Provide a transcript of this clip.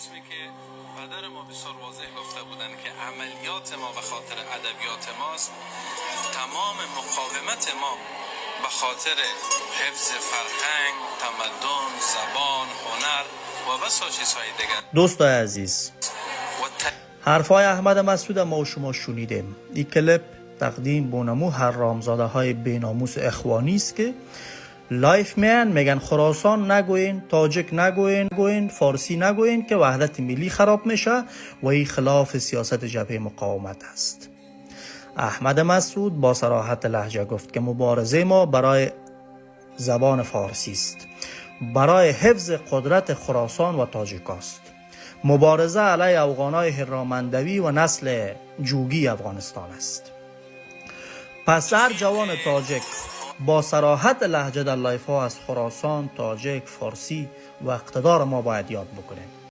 قسمی که پدر ما بسیار واضح گفته بودن که عملیات ما به خاطر ادبیات ماست، تمام مقاومت ما به خاطر حفظ فرهنگ، تمدن، زبان، هنر و بسا چیزهای دیگر. دوستای عزیز، و حرفای احمد مسعود ما و شما شنیدیم. این کلیپ تقدیم به نمو حرامزاده های بیناموس اخوانی است که live میان میگن خراسان نگوین، تاجک نگوین، گوین فارسی نگوین که وحدت ملی خراب میشه و این خلاف سیاست جبهه مقاومت است. احمد مسعود با صراحت لهجه گفت که مبارزه ما برای زبان فارسی است، برای حفظ قدرت خراسان و تاجیک است، مبارزه علیه افغانای هرامندوی و نسل جوگی افغانستان است. پس هر جوان تاجک با صراحت لهجه در live ها از خراسان، تاجک، فارسی و اقتدار ما باید یاد بکنیم.